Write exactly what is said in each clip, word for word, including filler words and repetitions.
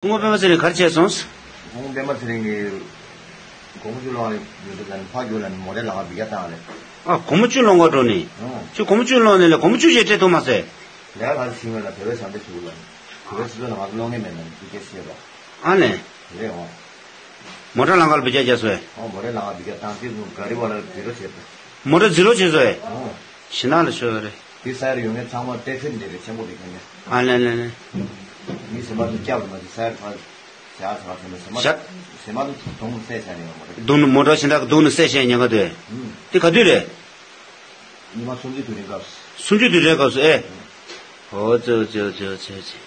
སྐུ་ངོ་པད་མ་ཚེ་རིང་ག་རེ་བྱས་སོང་། སྐུ་ངོ་པད་མ་ཚེ་རིང་གིས་སྒོར་མོ་བཅུ་སློང་ཡོད་དུས་ཙམ་ནས་ཕར་རྒྱུགས་ལ་ནི་མོ་ཊའི་ལམ་ཁར་འབུད་རྒྱག་བཏང་རེད། ཨ། སྒོར་མོ་བཅུ་སློང་ག་འགྲོ་ནི། ཨང་། ཁྱོད་སྒོར་མོ་བཅུ་སློང་ནི་ལ་སྒོར་མོ་བཅུ་ཞིག་སྤྲད་ཐུབ་མ་སོང་། ལས་ཀ་ག་ཚོད་བྱེད་མིན་ལ་བོད་པའི་ཟམ་པའི་ཟུར་ལ་ནི། བོད་པའི་སྤྱི་ཚོགས་ནང་ང་ཚོ་སློང་མཁན་མེད་ན་ནི་དེ་སྐད་བཤད་པ། ཨ་ནས། རེད་འོང་། མོ་ཊ་ལམ་ཁར་འབུད་རྒྱག་བརྒྱབ་སོང་ཨེ། ཨོ་མོ་ཊའི་ལམ་ཁར་འབུད་རྒྱག་བཏང་སྟེ་ཀ་རི་བ་ལ་འཛིང་རོགས་བྱས་པ། མོ་ཊ་འཛིང་རོགས་བྱས་སོང་ཨེ། ཨོ། ཞེད་སྣང་ལ་ཤོར་རེད། དེ་ས་ཡར་ཡོང་མཁན་ཚང་མ་ཊེག་སི་འདྲ་རེད། ཆེན་པོ་རེད་མཁན་ནས། ཨ་ལེ་ལེ་ལེ། མི་ཟིན་པ་ཚོ་སྐྱབས་རེད་མ་གཏོགས་ས་ཡར་ཕར་བཞག་ཚར་ཟིན་པ་ཟིན་པ་ཞག་ཟིན་པ་ཚོ་དུང་སེལ་བྱས་ནས་ཡོང་བ་རེད། དུང་མོ་ཊ་ཞིང་ཁ་དུང་ནས་སེལ་བྱས་ཉེན་ཁ་དེ། ཨུམ། དེ་ག་དུས་རེད། ཉི་མ་སུམ་ཅུ་དུས་རིང་སྐབས་སུ། སུམ་ཅུ་དུས་རིང་སྐབས་སུ་ཨེ། ཨོ་ཙི་ཙི་ཙི་ཙི་ཙི།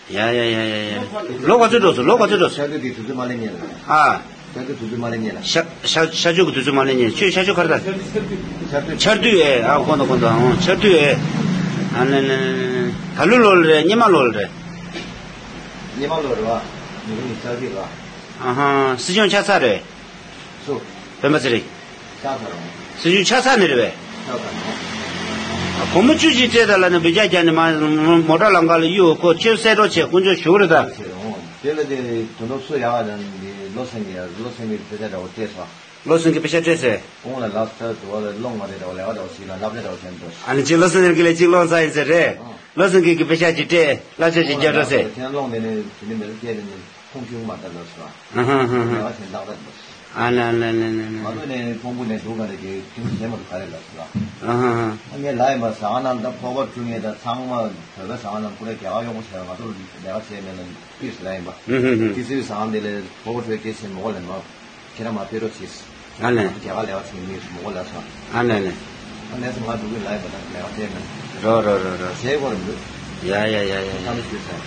ཡ་ཡ་ཡ་ཡ་ཡ། ལོ་ག་ཚོད་འགྲོ་སོང་། ལོ་ག་ཚོད་འགྲོ་སོང་། ཤར་དུས་ཀྱི་དུས་ཚོད་མ་ལེན་ཉེ་ལ། ཨ། ཤར་དུས་དུས་ཚོད་མ་ལེན་ཉེ་ལ། ཤ་ཤ་ཤར་ཕྱོགས་ཀྱི་དུས་ཚོད་མ་ལེན་ཉེ་ལ། ཁྱོད་ཤར་ཕྱོགས་ག་རེ་ད། ཤར་དུས། ཤར་དུས་ཨེ། ཨ་གོ་འདུག་གོ་འདུག་ཨོ་ཤར་དུས་ཨེ། ཨ་ལེ་ལེ་ལེ་ལེ། ད་ལོའི་ལོ་ལ་རེད། སྔོན་མ་ལོ་ལ་རེད། སྔོན་མ་ལོ་རེད་བ། ཉིས་སྟོང་ཉི་ཤུ་རྩ་གཅིག་ལ། ཨ་ཧ། སྲིད་སྐྱོང་ཆགས་ཚར་རེད། སུ། པད་མ་ཚེ་རིང་། ཆགས་ཚར་རེད། སྲིད་སྐྱོང་ཆགས་ཚར་ནི་རེད་པས། ཆགས་ཚར་རེད། སྒོར་མོ་བཅུ་ཞིག་སྤྲད་ད་ལབ་ནས་འབུད་རྒྱག་བརྒྱབ་ནས་མ་མོ་ཊ་ལམ་ཁ་ལ་གཡུག་ཁོ་ཁྱོད་གསལ་སྒྲོག་བྱས། དཀོན་མཆོག་ཞུ་རེད་ད། བྱས་རེད་འོང་། དེ་ལ་དེ་དོན་དག་སུ་ཡག་ཡང་འདི་བློ་སེང་གི་ཡ་བློ་སེང་གི་དཔེ་ཆ་འདྲ་བོ་སྤྲད་སོང་། བློ་སེང་གི་དཔེ་ཆ་སྤྲད་ཟེར། ཁོང་ལ་ལབ་ས་དུ་བ་ལ་སློང་མ་རེད་འདྲ་བོ་ལས་ཀ་འདྲ་བོ་ཞིག་ལ་སློབ་གྲྭ་འདྲ་བོ་བྱས་འདུག་ཨ་ནི་ཅིག་བློ་སེང་གི་ལས་ཅིག་སློང་ས་ཡིན་ཟེར་རེད། ཨང་། བློ་སེང་གི་གི་དཔེ་ཆ་ཅིག་སྤྲད་བསླབ་བྱ་ཅིག་རྒྱབ་རོགས་ཟེར། ཁྱེད་སློང་དེ་ནི་དེ་ནི་མེད་ལ་སྐྱེས་དེ་ནི་ཁོང་ཁྱུང་མ་ལྟ་ལབ་སོང་། ཨ་ཧ་ཧ་ཧ། ལས་ཀ་བྱས་འདག་ལྟ་འདུག་ཨ་ལ་ལ་ལ་ལ་ལ། ང་ཚོ་ནས་ཕུང་པོ་ནས་འདུག་ག་རེ་གི་ཁྱིམ་གཞན་མ་དུ་ག་རེ་ལབ་སོང་། ཨ་ཧ་ཧ། ཨ་ངས་ལབ་ཡིན་པ་ཟ་ཁང་ནང་ད་ཕོར་པ་བཀྲུ་མཁན་ད་ཚང་མ་བོད་པའི་ཟ་ཁང་ནང་ཁོ་རེ་རྒྱ་གར་གཡོག་པོ་བྱས་ང་ཚོར་ལས་ཀ་བྱས་མེད་ལ་ཕིས་ལབ་ཡིན་པ། ཧུ་ཧུ་ཧུ། ཏི་སི་ཟ་ཁང་དེ་ལས་ཕོར་པ་བཀྲུ་སྐད་ཆེན་མོ་ལ་མ། ཁྱེད་རང་མ་ཕེབས་རོགས་བྱེད། ཨ་ལས། རྒྱ་གར་ལས་ཀ་བྱེད་མི་མོ་གོ་ལ་སོང་། ཨ་ལས་ལས། ཨ་ལས་སོང་ང་འགྲོ་གི་ལབ་ཡིན་པ་ད་ལས་ཀ་བྱས་མེད། རོ་རོ་རོ་རོ། བྱེད་དགོས་རེད་འདུག་ཡ་ཡ་ཡ་ཡ་ཡ། བསམ་བློ་ཞུས་ཚར།